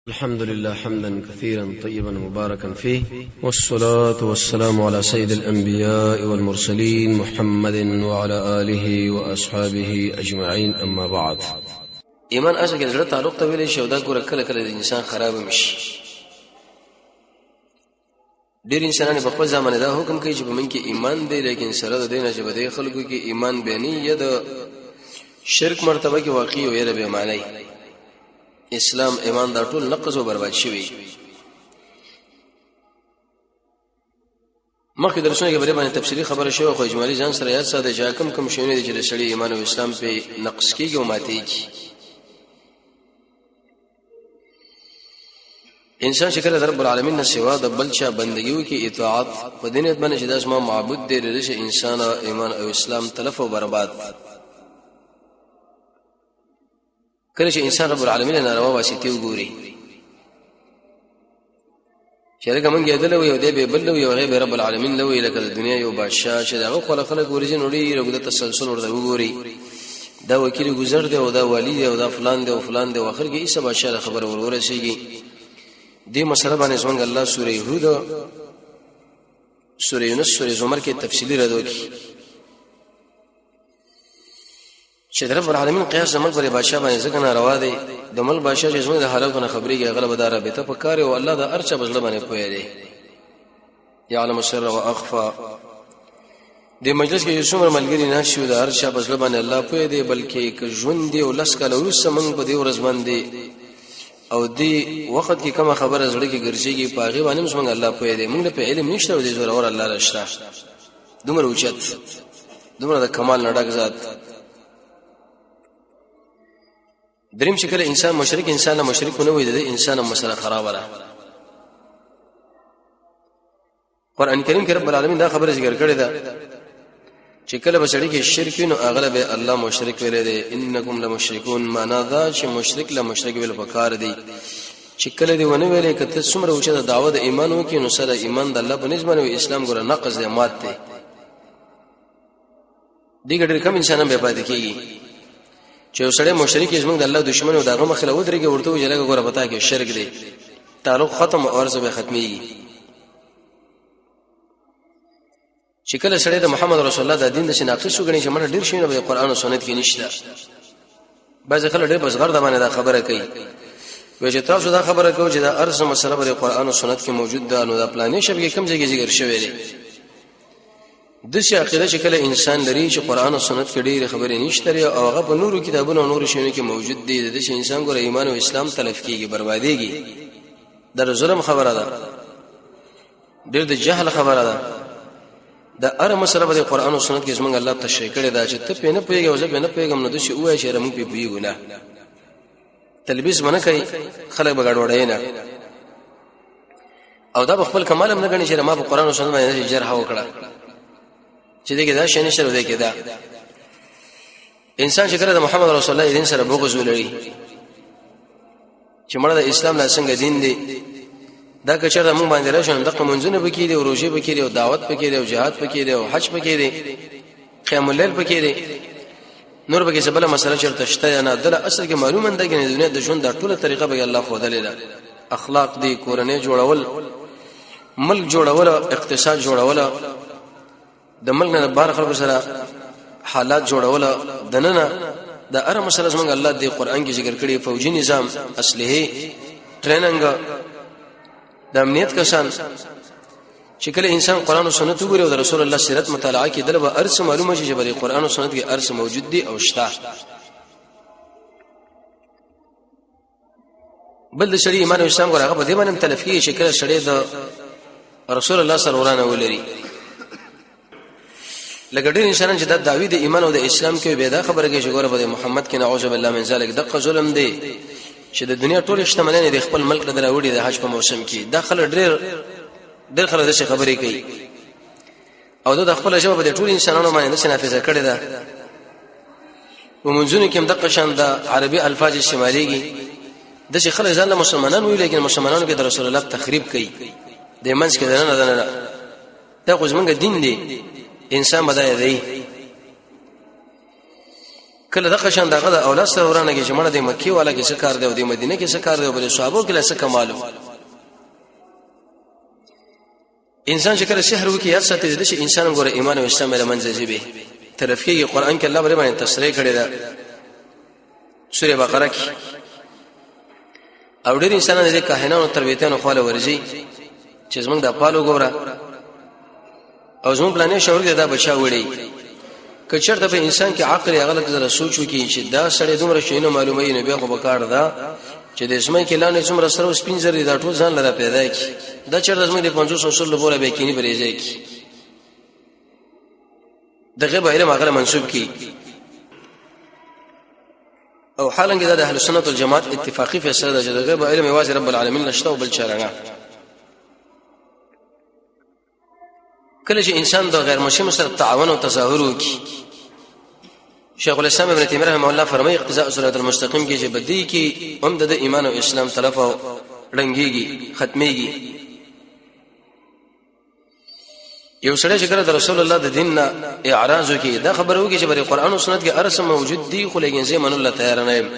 الحمد لله حمدا كثيرا طيبا مباركا فيه، والصلاة والسلام على سيد الأنبياء والمرسلين محمد وعلى آله وأصحابه أجمعين، أما بعد. ایمان اصل کې زړه تعلق ته ویل شي، او دا ګوره کله کله د انسان خراب مشي. ډیر انسانان په خپل ځان باندې دا حکم کوي چې په من کې ایمان دی، لیکن سره د دینه چې په دې خلکو کې ایمان به نه یا د شرک مرتبه کې واقع او یا به معنی اسلام ایمان دا ټول نقض او برباد شوی. مخکې درسونه کې بری باندې تفصیلی خبره شوه، خو اجمالی ځان سره یاد ساته چې کم کم شیونه دي چې د سړي ایمان او اسلام په نقص کېږي او ماتېږي. انسان چې کله رب العالمین نه سوا د بل چا بندگی وکي، اطاعت په دې نیت باندې چې دا زما معبود دی، د انسان ایمان او اسلام تلف او برباد. کله چې انسان رب العالمین نه ناروا واسطه وګوري چې لکه مونږ یې دلو یو دی به بل یو غیب رب العالمین لوی، لکه د دنیا یو بادشاہ چې دغه خلک خلک ورځي نو ډیر وګړه تسلسل ورته وګوري، دا وکیل گذر دی او دا والی دی او دا فلان دی او فلان دی، او اخر کې ایسه بادشاہ خبر ور ورسیږي. دې مسله باندې څنګه الله سورې هود، سورې یونس، سورې زمر کې تفصیلی رد وکړي چې د رب العالمین قیاس د ملک پر بادشاہ باندې ځکه ناروا دی، د ملک بادشاہ چې زموږ د حالاتو نه خبرېږي هغه به دا رابطه په کار او الله د ارچا بزړه باندې پوهه دی، يعلم السر واخفى. د مجلس کې څومره ملګری نه شو، د هر چا په زړه باندې الله پوهه دی، بلکې که ژوند دی او لس کاله وروسته موږ په دې ورځ باندې او دې وخت کې کومه خبره زړه کې ګرځيږي، په هغه باندې موږ الله پوهه دی. موږ په علم نشته او دې زورور الله راشته، دومره اوچت، دومره د کمال نه ډک ذات. دریم چې کله انسان مشرک انسان له مشرک نه وي، د انسان مسله خراب ده. قران کریم کې رب العالمین دا خبره ذکر کړې ده چې کله به سړی کې شرک نو اغلب الله مشرک ویل دي، انکم لمشرکون. معنا دا چې مشرک له مشرک ویل پکار دي چې کله دی ونه ویلې کته څومره چې د دعوت ایمان وکي نو سره ایمان د الله په نسبت او اسلام ګره نقض دی، مات دی. دې ډېر کم انسانان به پاتې کیږي چې سړی مشرک زمونږ د الله دشمن او دغه مخله ودرېږي ورته وجه لګه ګوره پتا کې شرک دی، تعلق ختم او ارزه به ختميږي. چې کله سړی د محمد رسول الله د دین د ناقص وګڼي چې مړ ډیر شي نه به قرآن او سنت کې نشته، بعضې خلک ډېر بزغر د باندې دا خبره کوي، وایي چې تاسو دا خبره کوئ چې دا ارزه مسله پر قرآن او سنت کې موجود ده، نو دا پلانې شبکې کوم ځای کې ذکر شوی دی؟ د څه عقیده چې کله انسان لري چې قرآن او سنت کې ډېرې خبرې نشته او هغه په نورو کتابونو او نورو شیانو کې موجود دي، د دې انسان ګوره ایمان او اسلام تلف کیږي، بربادېږي. دا ظلم خبره ده، ډېر د جهل خبره ده. د اره مسله په قرآن او سنت کې زمونږ الله تشریح کړی دا چې ته په نه پوهېږې او زه په نه پوهېږم، نو داسې ووایه چې موږ پرې پوهېږو نه، تلبیس به نه کوي، خلک به ګډوډوي نه، او دا په خپل کمال هم نه ګڼي چې ما په قرآن او سنت باندې جرح وکړه چې دې کې دا شی نشته، دې کې دا. انسان چې کله د محمد رسول الله دین سره بغض ولري چې مړه د اسلام لا څنګه دین دی، دا که چېرته موږ باندې راشو نو دغه منځونه پکې دي او روزي پکې دي او دعوت پکې دي او جهاد پکې دي او حج پکې دي، قیام الليل پکې دي، نور پکې څه بل مسله چېرته شته یا نه، دله اصل کې معلومه ده کې دنیا د ژوند د ټوله طریقه به الله خو دلې ده، اخلاق دي، کورنۍ جوړول، ملک جوړول، اقتصاد جوړول، د ملک نه بار خلکو سره حالات جوړول، دننه د اره مسله زمونږ الله د قران کې ذکر کړی، فوجي نظام، اسلحه، ټریننګ، د امنیت کسان. چې کله انسان قران او سنت وګوري او د رسول الله سیرت مطالعه کوي، دله به ارس معلومه شي چې په قران او سنت کې ارس موجود دي او شته. بل د سړي ایمان او اسلام ګره هغه په دې باندې تلف کیږي چې کله سړی د رسول الله سره ورانه ولري. لکه ډېر انسانان چې د داوی د ایمان او د اسلام کې به دا خبره کوي چې ګوره په محمد کې نعوذ بالله من ذلک دغه ظلم دی چې د دنیا ټول شتمنۍ د خپل ملک له دراوړي د حج په موسم کې. دا خلک ډېر ډېر خلک داسې خبرې کوي او دا د خپل ژبه په ټول انسانانو باندې داسې نافذه کړې ده. په منځونو کې هم دغه شان د عربي الفاظ استعمالېږي. داسې خلک ځان له مسلمانان وي، لیکن مسلمانانو کې د رسول الله تخریب کوي د منځ کې نه نه نه، دا خو زمونږ دین دی، انسان بدای دی. کله دغه شان دغه د اولاد سره ورانه کې چې مړه د مکی والا کې څه کار دی او د مدینه کې څه کار دی او بل صحابو کې څه کمالو. انسان چې کله سحر وکي یاد ساتي چې انسان ګوره ایمان او اسلام له منځه ځي به تلف کېږي. قران کې الله باندې تصریح کړی دا سوره بقره کې. او ډېر انسانان د کاهنانو تربیتانو خواله ورځي چې زمونږ د پالو ګوره او زمونږ پلانې شعور دی دا بچا وړي. که چېرته په انسان کې عقل یا غلط زره سوچ وکړي چې دا سړی دومره شي نه معلومه نه بیا خو بکار ده چې د اسمه کې لاندې څومره سره سپین زر دا ټول ځان لره پیدا کی، دا چېرته زمونږ د 500 اصول لپاره به کینی پرې ځای کی د غیب علم هغه منسوب کی. او حالانکه دا د اهل سنت والجماعت اتفاقی فیصله ده چې د غیب علم یوازې رب العالمین نشته او بل چا نه. کله چې انسان د غیر مسلم سره تعاون او تظاهر وکړي، شیخ الاسلام ابن تیمیه رحمه الله فرمایي اقتضاء صراط المستقیم کې چې بدی کې هم د ایمان او اسلام طرف او رنګيږي ختميږي. یو سړی چې کله د رسول الله د دین نه اعراض وکړي، دا خبره وکړي چې بری قرآن او سنت کې ارسم موجود دي خو لګین زه منل تیار نه یم،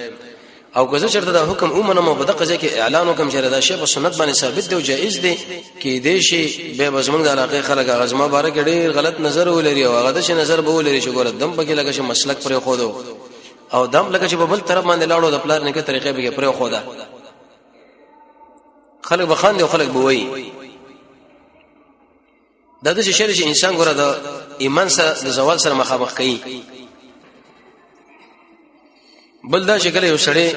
او که زه چرته دا حکم ومنم او په دغه ځای کې اعلان وکم چې دا شی په سنت باندې ثابت دی او جائز دی، کې دی شي به بزمن د علاقې خلک هغه زما باره کې ډیر غلط نظر ولري او هغه د شي نظر به ولري چې ګوره دم پکې لګه چې مسلک پرې خو دو او دم لکه چې په بل طرف باندې لاړو د پلار نه کې طریقې به پرې خو ده، خلک بخان دی او خلک بوي. دا د شی چې انسان ګوره د ایمان سره د زوال سره مخامخ کوي. بل دا چې کله یو سړی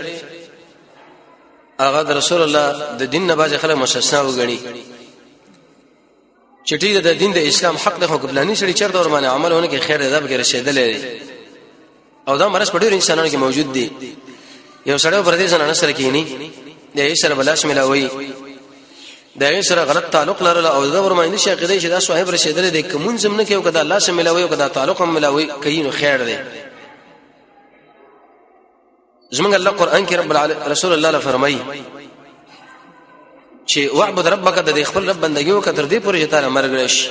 هغه د رسول الله د دین نه باز خلک مستثنا وګڼي چې ټیک د دین د اسلام حق د حکم لانی سړي چرته ور باندې عمل ونه کې خیر ده به رسیدلې. او دا مرض په ډېر انسانانو کې موجود دی. یو سړی پر دې زنانه سره کینی، د یې سره بلاس ملاوي، د یې سره غلط تعلق لرل او دا ورمایند شي عقیده چې دا صاحب رسیدل دي کوم زم نه کوي کدا الله سره ملاوي او کدا تعلق هم ملاوي کوي نو خیر دی. زمونږ الله قران کې رب العالمین رسول الله له فرمایي چې واعبد ربک، د خپل رب بندګي وکړه تر دې پورې چې تعالی مرګ راشي.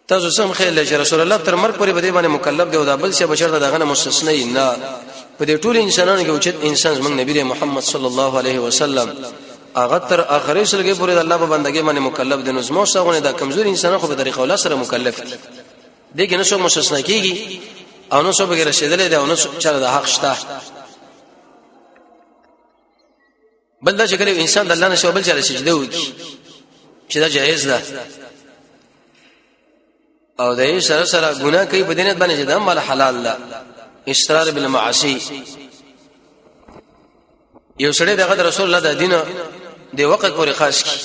تاسو سم خیال لرئ چې رسول الله تر مرګ پورې په دې باندې مکلف دی او دا بل څه بشر دغه نه مستثنی نه. په دې ټول انسانانو کې اوچت انسان زمونږ نبی محمد صلی الله علیه وسلم هغه تر اخري سلګي پورې د الله په بندګۍ باندې مکلف دی. نو زموږ څنګه دا کمزوري انسان خو په طریقه الله سره مکلف دي، دې کې نه څوک مستثنا کیږي او نو څوک به رسیدلې دی او نو څوک چا د حق شته. بل دا چې کله انسان د الله نه شو بل چا سجده وکړي چې دا جایز ده او د یې سره سره ګناه کوي په دینت باندې چې دا مال حلال ده، اصرار بالمعاصی. یو سړی دغه رسول الله د دین د وخت پورې خاص کی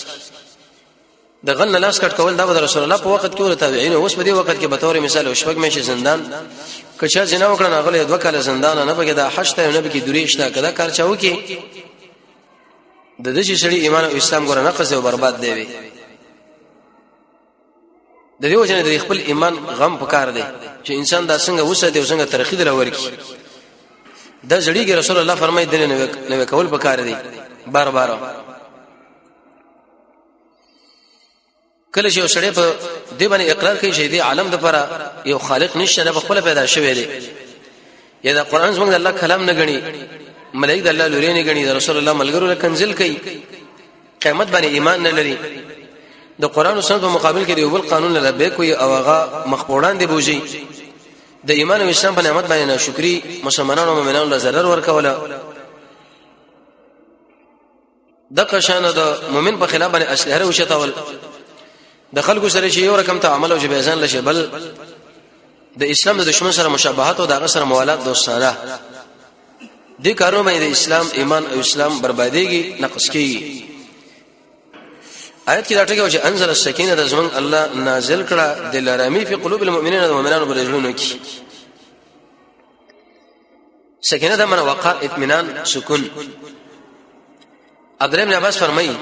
د غل نه لاس کټ کول دا د رسول الله په وخت کې ول تابعین اوس په دې وخت کې به تور مثال او شپږ میاشتې زندان که چا زنا وکړه نه غلې 2 کاله زندان نه بګه دا حج ته نه بګه دوریش تا کدا کار چاو کې د دې چې سړي ایمان او اسلام ګره نقص او برباد دی وي. د دې وجنه د خپل ایمان غم پکار دی چې انسان دا څنګه وساتي او څنګه ترقی در ورکی. دا زړیږي رسول الله فرمایي دنه نو کول پکار دی بار بار. کله چې یو سړی په دې باندې اقرار کوي چې دې عالم د لپاره یو خالق نشته، دا خپل پیدا شوی دی، یا دا قران زموږ د الله کلام نه غني، ملائک د الله لوري نه غني، د رسول الله ملګرو له کنزل کوي، قیامت باندې ایمان نه لري، د قران او سنت په مقابل کې د یو بل قانون نه لبیک وي او هغه مخپوړان دی بوزي، د ایمان او اسلام په نعمت باندې ناشکری مسلمانانو او مؤمنانو له ضرر ورکوله، د قشان د مؤمن په خلاف باندې اسلحه وشتول، د خلکو سره چې یو رقم تعامل او چې بیزان لشه، بل د اسلام د دشمن سره مشابهت او دغه سره موالات دوستانه، د کارونو باندې د اسلام ایمان او اسلام برباديږي، نقص کیږي. آیت کې دا ټکی چې انزل السکینه د زمون الله نازل کړه د لرامی په قلوب المؤمنین، د مؤمنانو پر زړونو کې سکینه د من وقار، اطمینان، سکون. عبد الله بن عباس فرمایي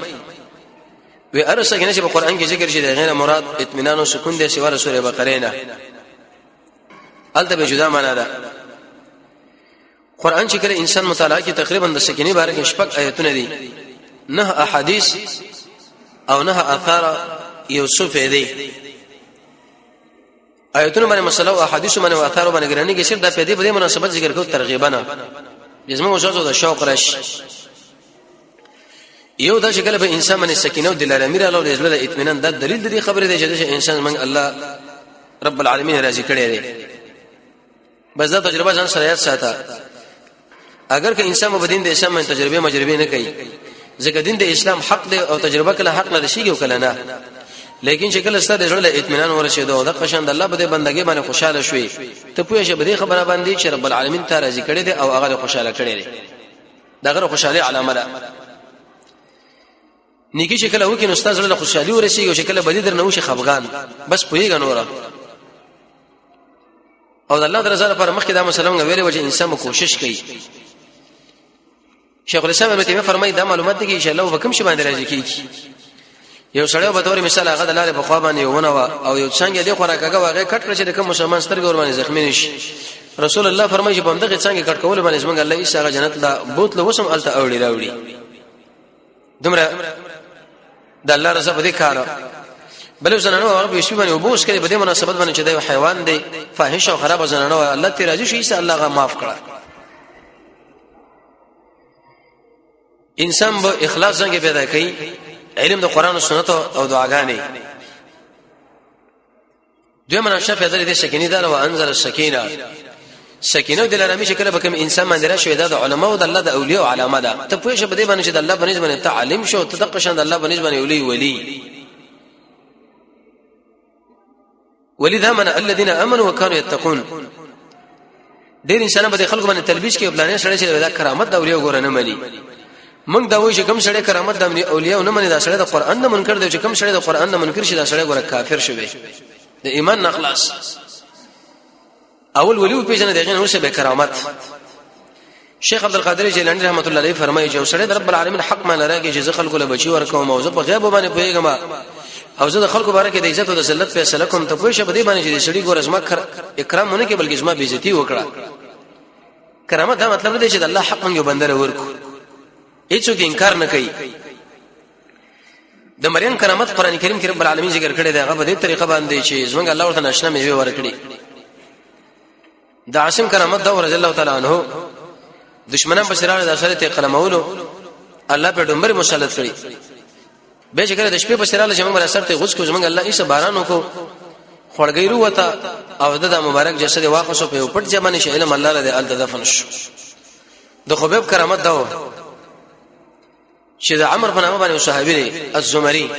وی ار سکینه چې په قران کې ذکر شي د غیر مراد اطمینان او سکون دی سوا سوره بقره نه، الته به جدا معنا ده. قران چې کله انسان مطالعه کوي تقریبا د سکینه باره کې شپږ آیتونه دي، نه احادیث او نه اثار یو څه فائدې. آیتونو باندې مسله او احادیث باندې او اثار باندې ګرانی کې صرف د پیدې په مناسبت ذکر کو ترغیبا نه زموږ وجود د شوق راشي. یو دا چې کله به انسان باندې سکینه او دلارامي رااله او د زړه د اطمینان، دا دلیل د دې خبرې دی چې انسان موږ الله رب العالمین راضي کړی دی. بس دا تجربه ځان سره یاد ساته. اگر که انسان په دین د اسلام باندې تجربه مجربه نه کوي، ځکه دین د اسلام حق دی او تجربه کله حق نه رسیږي او کله نه، لیکن چې کله ستاسو د زړه اطمینان ورسېدو او د قشان د الله په دې بندګۍ باندې خوشاله شوي، ته پوه شې په دې خبره باندې چې رب العالمین ته راضي کړی دی او هغه خوشاله کړی دی. دا غره خوشحالي علامه ده. نیکی چې کله وکړي نو ستاسو زړه خوشحالي ورسیږي، او چې کله بدی درنه وشي خفغان، بس پوهیږه نوره. او د الله درزا لپاره مخکې دا مسله مونږ ویلې و چې انسان کوشش کوي. شیخ الاسلام ابن تیمیه فرمایي دا معلومات دي چې الله وکم شي باندې راضي کیږي. یو سړی به تور مثال هغه د لارې په خوا باندې ونه وا او یو څنګه دی خوراکګه واغې کټ کړ چې د کوم مسلمان سترګې ور باندې زخمی نشي. رسول الله فرمایي چې په همدغه څنګه کټ کول باندې زمونږ الله یې هغه جنت لا بوتل وسم الته اوړي راوړي. دومره د الله رضا په دې کار. بل زنانو هغه به شی باندې وبوس کړي په دې مناسبت باندې چې دا یو حیوان دی، فاحش او خراب زنانو، الله ته راضي شي، الله غا معاف کړه. انسان به اخلاص څنګه پیدا کوي؟ علم د قران او سنت او دعاګانې. دوی من شفه د دې سکینې ده او انزل السکینه. سکینه د لرامي چې کله به کوم انسان باندې راشي، دا د علماء او د الله د اولیاء علامه ده. ته پوه شې په دې باندې چې د الله په نسبت باندې تعلیم شو، ته د قشان د الله په نسبت باندې ولي ولي ولي دا من الذين امنوا وكانوا يتقون. ډیر انسان به خلکو باندې تلبیس کوي، پلانې سره چې دا کرامت د اولیاء ګور نه مني. موږ دا وایو چې کوم سړی کرامت د اولیاء نه مني، دا سړی د قران نه منکر دی، چې کوم سړی د قران نه منکر شي دا سړی ګور کافر شوی، د ایمان نه خلاص. اول ولی پیژنه دغه نو به کرامت. شیخ عبد القادر جیلانی رحمت الله علیه فرمایي چې سړی د رب العالمین حق مان لري چې زه خلکو له بچي ورکوم او زه په غیب باندې پوهیږم او زه د خلکو باره کې د عزت او د ذلت فیصله کوم، ته پوه شه په دې باندې چې سړی ګور زما اکرام ونه کې بلکې زما بیزتی وکړه. کرامت دا مطلب نه دی چې د الله حق موږ بندره ورکو، هیڅوک انکار نه کوي. د مریم کرامت قران کریم کې رب العالمین ذکر کړی دی، هغه په دې طریقه باندې چې زمونږ الله ورته ناشنا میوه ورکړي. د عاصم کرامت دا رضی الله تعالی عنہ دشمنان په سره د سره ته قلمولو الله په ډمبر مسلط کړی. به چې کله د شپې په سره چې موږ سر ته غوس کو، زمونږ الله ایسه باران وکړو، خړګیرو وته او د مبارک جسد واخصو په پټ ځمنه چې علم الله له ال دفن شو. د خبيب کرامت دا چې د عمر په نامه باندې صحابي دی الزمري،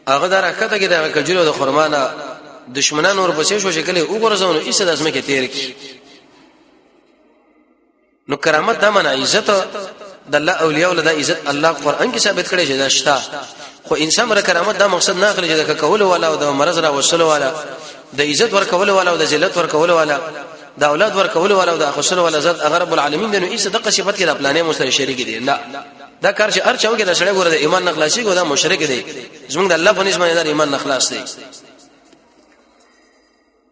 هغه دا راکته کې د کجورو د خرما نه دشمنان ورپسې شو چې کله وګورځونو ایسه د ازمه کې تیر کی. نو کرامت دا معنا عزت د الله اولیاء له دا عزت الله قران کې ثابت کړی چې دا شته. خو انسان بر کرامت دا مقصد نه اخلي چې د کولو والا او د مرض را وصلو والا، د عزت ور کولو والا او د ذلت ور کولو والا، د اولاد ور کولو والا او د اخصلو والا ذات هغه رب العالمین د نو ایسه دغه صفت کې د پلانې مو سره شریک دي نه. دا کار چې ارچاو کې د سړی ګوره د ایمان نه خلاصي ګوره مشرک دی، زمونږ د الله په نسبت باندې د ایمان نه خلاص دی.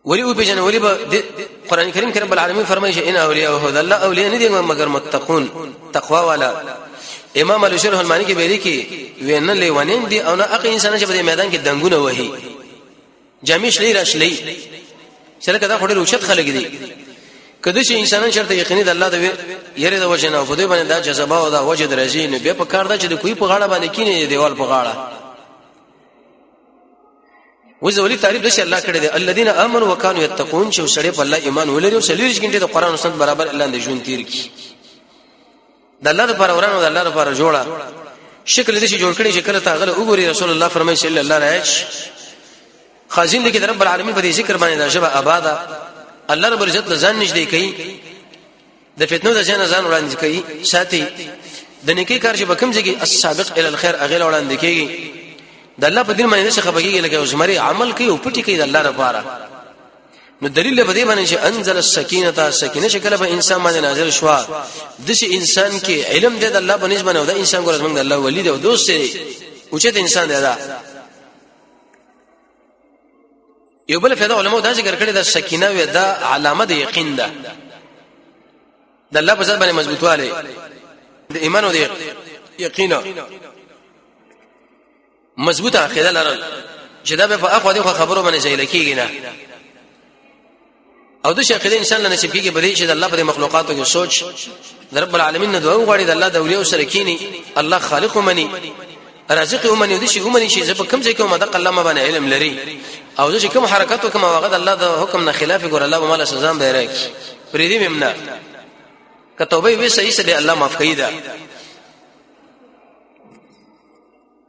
ولی او پیژنه ولی به قران کریم کې رب العالمین فرمایي چې ان اولیاء هو الله اولیاء نه دي مګر متقون، تقوا والا. امام علی شرح المانی کې ویلي کې وینه لیوانین دي او نه هغه انسان چې په دې میدان کې دنګونه وهي، جامې شلې را شلې چې لکه دا خو ډېر اوچت خلک دي. کله چې انسانان چرته یقیني د الله د یری د وجه نه په دې باندې دا جذبه او دا وجه درځي، نو بیا په کار ده چې د کوی په غاړه باندې کینې دیوال په غاړه. وزه ولي تعریف د الله کړی دی الذين امنوا وكانوا يتقون، چې سړی په الله ایمان ولري او سلیریش ګنټه د قران او سنت برابر الله د ژوند تیر کی، د الله لپاره ورانو د الله لپاره جوړه شکل دې چې جوړ کړي چې کله تاغله وګوري. رسول الله فرمایي چې الله راځي خازن دې کې د رب العالمین په دې ذکر باندې د ژبه آباده الله رب العزت ځان نږدې کوي، د فتنو د ځان ځان وړاندې کوي ساتي، د نیکی کار چې بکم ځي السابق الى الخير اغه وړاندې کوي. د الله په دین باندې څه خبرېږي لکه زمری عمل کوي او پټي کوي د الله لپاره. نو دلیل به دی باندې چې انزل السکینه، سکینه چې کله په انسان باندې نازل شو، د شي انسان کې علم دی د الله په نسبت باندې، دا انسان ګور زمونږ د الله ولی دی او دوست دی او چې انسان دی. دا یو بل فائدہ علماء دا ذکر کړی، دا سکینه وی دا علامه د یقین ده، د الله په ذات باندې مضبوطواله د ایمان او د یقین مضبوطه عقیده لرل چې دا به په اخو دغه خبرو باندې ځای لکېږي نه. او د شیخ انسان له نصیب کیږي بلې چې د الله پر مخلوقاتو کې سوچ د رب العالمین نه دعا وغواړي، د الله د اولیاء سره کینی، الله خالق ومني، رازق ومني، د شي ومني چې زه په کوم ځای کې ما د الله ما باندې علم لري، او زه چې کوم حرکت وکم هغه د الله د حکم نه خلاف ګور الله به مال سزا به راکړي، پرې دې ممنه که توبه وي صحیح سره الله معاف کوي. دا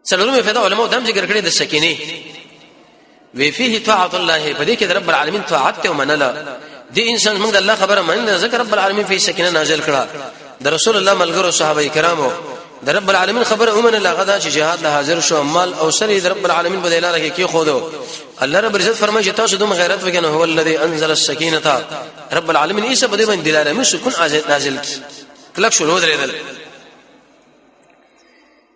څلورمه فائدہ علماء دم ذکر کړی د سکینه وی فيه طاعت الله، په دې کې د رب العالمین طاعت ته ومنله. دې انسان موږ د الله خبره منله، ځکه رب العالمین فيه سکینه نازل کړه. د رسول الله ملګرو صحابه کرامو د رب العالمین خبره ومنله، غدا چې جهاد له حاضر شو، مال او سر د رب العالمین په لار کې کې خودو. الله رب عزت فرمایي چې تاسو دوم غیرت وکړئ، هو الذی انزل السکینه، رب العالمین ایسه په دې باندې دلاره مې سکون نازل کی، کلک شو درېدل.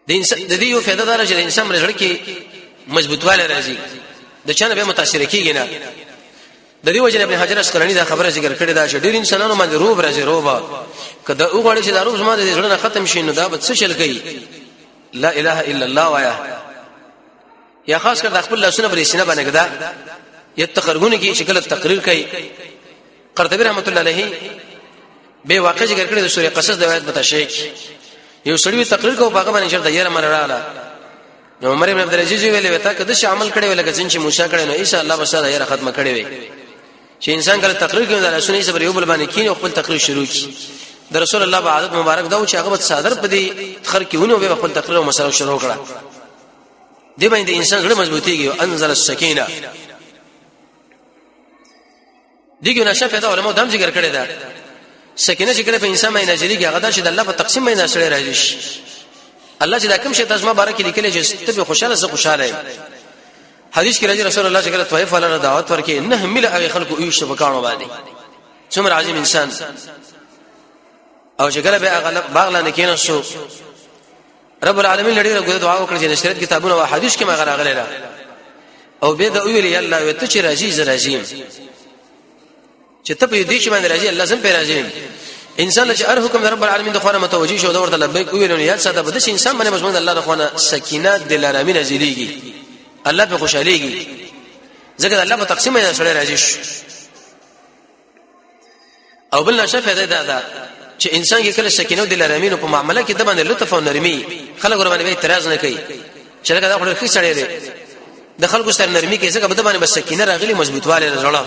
د انسان د دې یو فائدہ دار چې د انسان پر زړه کې مضبوطواله راځي، د چانه به متاثر کیږي نه. د دې وجه ابن حجر عسقلاني دا خبره ذکر کړې ده چې ډېر انسانانو باندې روب راځي، روبا کله وغواړي چې دا روب زما د زړه نه ختم شي، نو دا به څه چل کوي؟ لا اله الا الله وایا، یا خاص کر د خپل لاسونه پر سینه باندې کدا یتخرګونه کې چې کله تقریر کوي. قرطبي رحمت الله علیه به واقع ذکر کړی د سورې قصص د آیت په تشریح یو سړی تقریر کو باغ باندې چرته یره مراله، نو عمر ابن عبد العزيز ویلې وتا کده چې عمل کړي ولکه څنګه چې موسی کړي، نو عیسی الله بس دا یره ختم کړي وي. چې انسان کله تقریر کوي دا لاسونه یې صبر یو بل باندې کینې خپل تقریر شروع کړي. د رسول الله په عادت مبارک دا و چې هغه به صادر په دې خر کې ونه به خپل تقریر او مسله شروع کړه. دی باندې انسان زړه مضبوطیږي. انزل السکینه دیګه نشه پیدا علماء دم ذکر کړی دا سکینه چې کله په انسان باندې نازلېږي، هغه دا چې د الله په تقسیم باندې سره راځي شي. الله چې دا کوم شی تاسو مبارک لیکل چې ته به خوشاله زه خوشاله یم. حدیث کې راځي رسول الله چې کله طائف والا دعوت ورکې نه مله هغه خلکو یو شپ کانو باندې څومره عظیم انسان، او چې کله به هغه باغ لاندې کېناستو رب العالمین لړۍ له دعا وکړه چې نشرت کتابونه او حدیث کې ما غراغله ده، او به دا ویل یا الله ته چې راضي زه راضي، چې ته په دې چې باندې راضي الله زم په راضي. انسان چې هر حکم رب العالمین د خوانه متوجي شو دا ورته لبیک ویل، نو یاد ساته به د انسان باندې مضمون الله د خوانه سکینه دلارامي نازلېږي، الله په خوشاليږي، ځکه الله په تقسیم باندې سره راضي شو. او بل نشه فائدہ دا ده چې انسان کې کله سکینه او دلارامینو په معاملې کې د باندې لطف او نرمي، خلک ور باندې اعتراض نه کوي چې لکه دا خو ښه سړی دی، د خلکو سره نرمي کوي، ځکه به د باندې بس سکینه راغلي مضبوطواله زړه.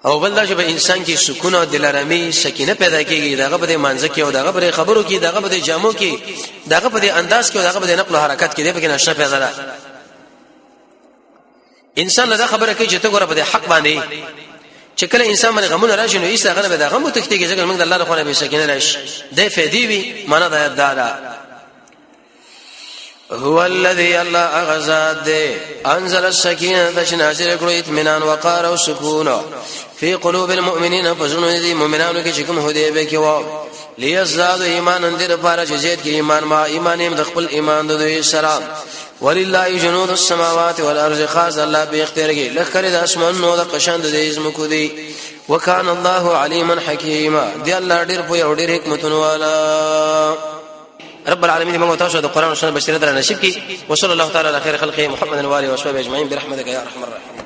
او بل دا چې په انسان کې سکون او دلارامي سکینه پیدا کیږي، دغه په منځ کې او دغه په خبرو کې، دغه په جامو کې، دغه په انداز کې، دغه په نقل او حرکت کې دې په کې نشه پیدا ده. انسان له خبره کوي چې ته ګوره په حق باندې چې کله انسان باندې غمونه راشي نو ایسه غنه به دا غم تختیږي، ځکه موږ د الله له به سکینه راشي د فدی وی معنا دا دا دا هو الذي الله اغزاد دی انزل السکینه د نازل کړو اطمینان وقار او سکون فی قلوب المؤمنین فزنو دي مؤمنانو کې چې کوم هدی به کې و لیزداد ایمان دې لپاره چې زیات کې ایمان ما ایمان هم د خپل ایمان د دوی سره. ولله جنود السماوات والارض، خاص الله به اختیار کې لخر د اسمانونو د قشان د دې زمکو دی. وکان الله علیما حکیما، دی الله ډیر په یو ډیر حکمتونو والا. رب العالمین موږ تاسو د قران او سنت بشریت را نصیب کړي. وصلی الله تعالی علی خیر خلقه محمد و علیه و صحبه اجمعین برحمتک یا ارحم الراحمین.